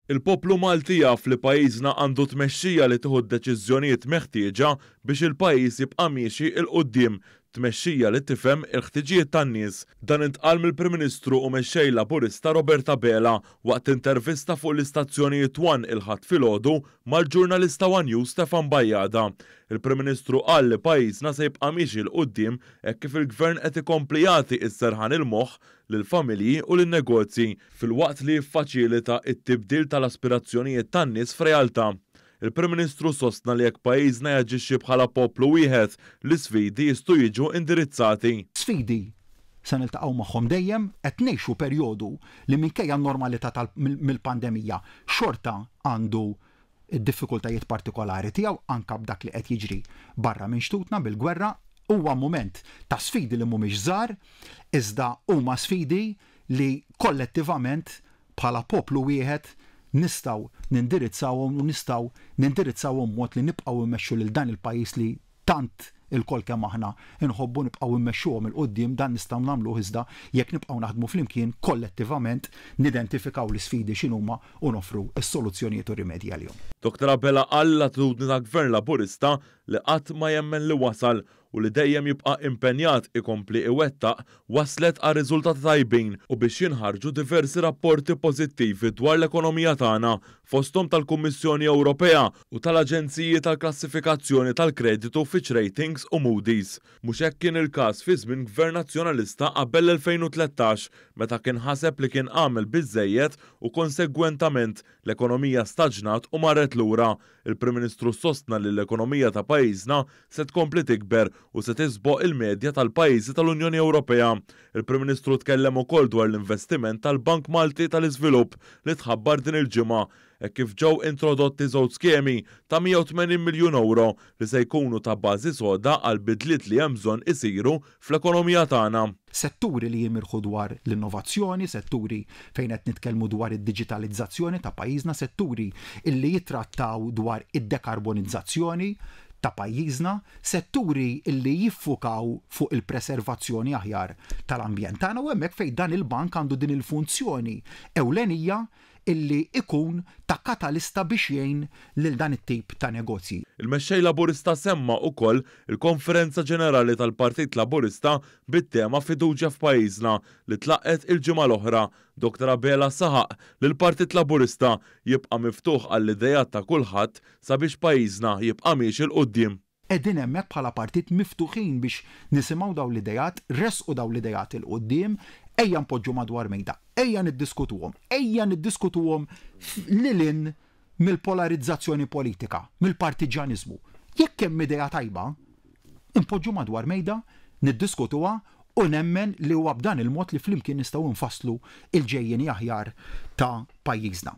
Il-poplu Malti jaf li pajjiżna għandu tmexxija li tieħu d-deċiżjonijiet meħtieġa biex il-pajjiż jibqa' miexi 'l quddiem, tmexxija li tifhem il-ħtiġijiet tan-nies. Dan intqal mill-Prim Ministru u Mexxej Laburista Robert Abela waqt intervista fuq l-istazzjonijiet one il-Ħadd filgħodu mal-ġurnalista one News Stefan Bajada. Il-Prim Ministru qal li pajjiżna se jibqa' miexi 'l quddiem hekk kif il-Gvern qed ikompli jagħti s-serħan il-moħħ lill-familji u lin-negozji, filwaqt li jiffaċilita t-tibdil tal-aspirazzjonijiet tan-nies f'realtà. Il-Prim Ministru sostna li jekk pajjiżna jaġixxi bħala poplu wieħed, l-isfidi jistgħu jiġu indirizzati. Sfidi se niltaqgħu magħhom dejjem, qed ngħixu perjodu li minkejja n-normalità mill-pandemija xorta għandu d-diffikultajiet partikolari tiegħu anke b'dak li qed jiġri barra minn xtutna bil-gwerra. Huwa mument ta' sfidi li mhumiex żgħar, iżda huma sfidi li kollettivament bħala poplu wieħed nistgħu nindirizzawhom u nistgħu nindirizzawhom b'mod li nibqgħu mmexxu lil dan il-pajjiż li tant ilkoll kemm aħna nħobbu nibqgħu mmexxuhom 'il quddiem, dan nistgħu nagħmluh iżda jekk nibqgħu naħdmu flimkien kollettivament, nidentifikaw l-isfidi x'inhuma u noffru s-soluzzjonijiet u r-rimedji għalihom. Dottor Abela qal li l-attitudni ta' Gvern Laburista li qatt ma jemmen li wasal u li dejjem jibqa' impenjat ikompli iwettaq wasslet għal riżultati tajbin u biex jinħarġu diversi rapporti pożittivi dwar l-ekonomija tagħna, fosthom tal-Kummissjoni Ewropea u tal-aġenziji tal-klassifikazzjoni tal-kreditu Fitch Ratings u Moody's. Mhux hekk kien il-każ fi żmien Gvern Nazzjonalista qabel l-2013 meta kien ħaseb li kien għamel biżżejjed u konsegwentament l-ekonomija staġnat u marret lura. Il-Prim Ministru sostna li l-ekonomija ta' pajjiżna se tkompli tikber u se tisboq il-medja tal-pajjiżi tal-Unjoni Ewropea. Il-Prim Ministru tkellem ukoll dwar l-investiment tal-Bank Malti tal-Iżvilupp li tħabbar din il-ġimgħa, hekk kif ġew introdotti żewġ skemi ta' 180 miljun ewro li se jkunu ta' bażi soda għall-bidliet li hemm bżonn isiru fl-ekonomija tagħna. Setturi li jimirħu dwar l-innovazzjoni, setturi fejn qed nitkellmu dwar id-diġitalizzazzjoni ta' pajjiżna, setturi illi jittrattaw dwar id-dekarbonizzazzjoni ta' pajjiżna, setturi illi jiffukaw fuq il-preservazzjoni aħjar tal-ambjent tagħna u hemmhekk fejn dan il-bank għandu din il-funzjoni ewlenija illi ikun ta' katalista biex jgħin lil dan it-tip ta' negozji. Il-Mexxej Laburista semma ukoll il-Konferenza Ġenerali tal-Partit Laburista bit-tema Fiduċja f'Pajjiżna li tlaqqgħet il-ġimgħa l-oħra. Dottor Abela saħaq li l-Partit Laburista jibqa' miftuħ għall-ideat ta' kulħadd sabiex pajjiżna jibqa' miexi 'l quddiem. Qegħdin hemmhekk bħala partit miftuħin biex nisimgħu dawn l-ideat, ressqu dawn l-ideat 'il quddiem, ejja npoġġu madwar mejda, ejja niddiskutuhom, ejja niddiskutuhom lil hinn mill-polarizzazzjoni politika, mill-partiġġjaniżmu. Jekk hemm idea tajba, inpoġġu madwar mejda, niddiskutuha u nemmen li huwa b'dan il-mod li flimkien nistgħu nfasslu l-ġejjieni aħjar ta' pajjiżna.